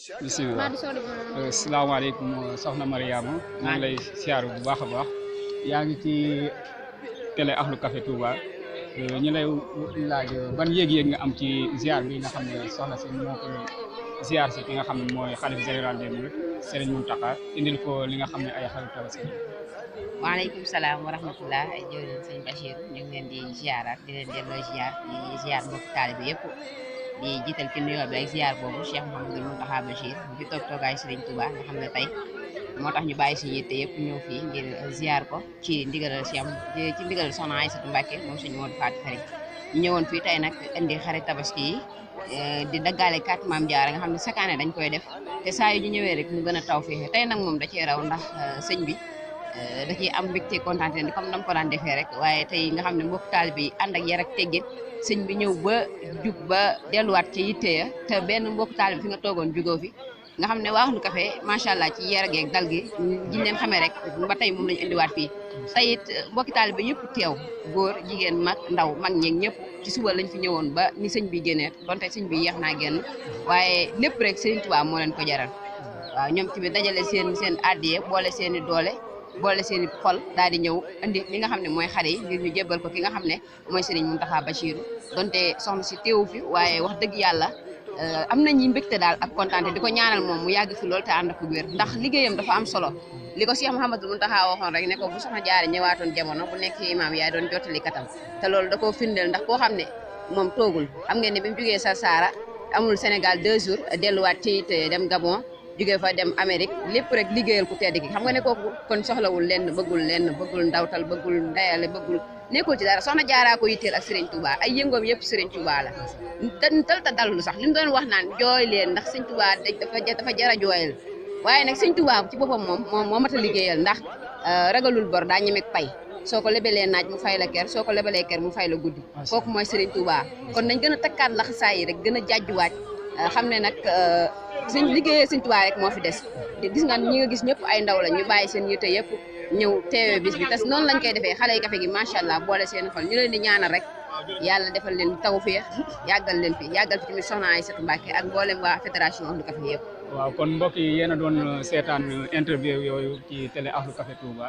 bisimilah salaamaaleykum soxna Mariama maa ngi lay siyaaru bu baax a baax yaa ngi ci télé Ahlu Café Touba ñu lay laaj ban yéeg-yéeg nga am ci ziar bi nga xam ne soxna si moo ko ziar si ki nga xam ne mooy xalif général des mourides Serigne Mountakha indil ko li nga xam ne ay xarit Tabaski. waaleykum salaam wa rahmatullah ay jëwriñ sëñ Bachir ñu ngi leen di ziaraat di leen delloo ziar di ziar mbokk taalibe yëpp di jiital ci nuyoo bi ak ziar boobu Cheikh Mouhamadou Mountakha Bachir mu fi toog toogaay Serigne Touba nga xam ne tey moo tax ñu bàyyi si yitte yëpp ñëw fii ngir ziar ko ci ndigalal ci ndigalal soxna Aïssatou Mbacké moom suñu Modou Fatou Xarit ñu ñëwoon fii tey nag indi xarit Tabaski yi di daggaale carte Maam Jaara nga xam ne chaque année dañ koy def te saa yu ñu ñëwee rek mu gën a taw fii tey nag moom da cee raw ndax sëñ bi da ciy am mbégte kontaan ni comme nam ko daan defee rek waaye tey nga xam ne mbokk taalibe yi ànd ak yar ak teggin sëñ bi ñëw ba jug ba delluwaat ci yitte ya te benn mbokk taalibe fi nga toogoon jugoo fi nga xam ne waa Ahlu Café macha allah ci yar geeg dal gi jiñ leen xamee rek ba tey moom lañu indiwaat fii tey it mbokki taalibe yëpp teew góor jigéen mag ndaw mag ñeeg ñëpp ci suba lañ fi ñëwoon ba ni sëñ bi génnee donte sëñ bi yeex naa génn waaye lépp rek Serigne Touba moo leen ko jaral waaw ñoom tamit dajale seen addiye boole seen i doole boole seen i xol daal di ñëw indi li nga xam ne mooy xare yi ngir ñu jébbal ko ki nga xam ne mooy Serigne Mountakha Bachirou donte soxna si teewu fi waaye wax dëgg yàlla am nañu mbégte daal ak kontaante di ko ñaanal moom mu yàgg fi lool te ànd ak wér ndax liggéeyam dafa am solo li ko Cheikh Mouhamadou Mountakha waxoon rek ne ko bu soxna Jaara ñëwaatoon jamono bu nekk imaam yaay doon jottali katam te loolu da koo firndeel ndax koo xam ne moom toogul xam ngeen ne bi mu jógee Sarsara amul Sénégal 2 jours delluwaat ci it dem Gabon jógee fa dem Amérique lépp rek liggéeyal ku tedd gi xam nga ne kooku kon soxlawul bëggul ndawtal bëggul ndayale bëggul nekkul ci dara soxna Jaaraa ko yitteel ak Serigne Touba ay yëngoom yëpp Serigne Touba la ta dallu sax li mu doon wax naan jooy leen ndax Serigne Touba dafa jara jooyal waaye nag Serigne Touba ci boppam moom moo mat a liggéeyal ndax ragalul bor daa ñemek pay soo ko lebalee naaj mu fay la ker soo ko lebalee ker mu fay la guddi kooku mooy Serigne Touba kon nañ gën a takkaat laxasaay yi rek gën a jàjjuwaaj xam ne nag suñ liggéeyee Serigne Touba rek moo fi des gis nga ñi nga gis ñëpp ay ndaw la ñu bàyyi seen yitte yëpp ñëw teewee bis bi te noonu lañ koy defee xale yi café gi macha allah boole seen xol ñu leen di ñaanal rek yàlla defal leen tawfeex yàggal leen fi yàggal fi tamit soxna Aïssatou Mbacké ak mboolem waa fédération Ahlu Café yëpp. waaw kon mbokk yi yéen a doon seetaan interview yooyu ci télé Ahlu Café Touba.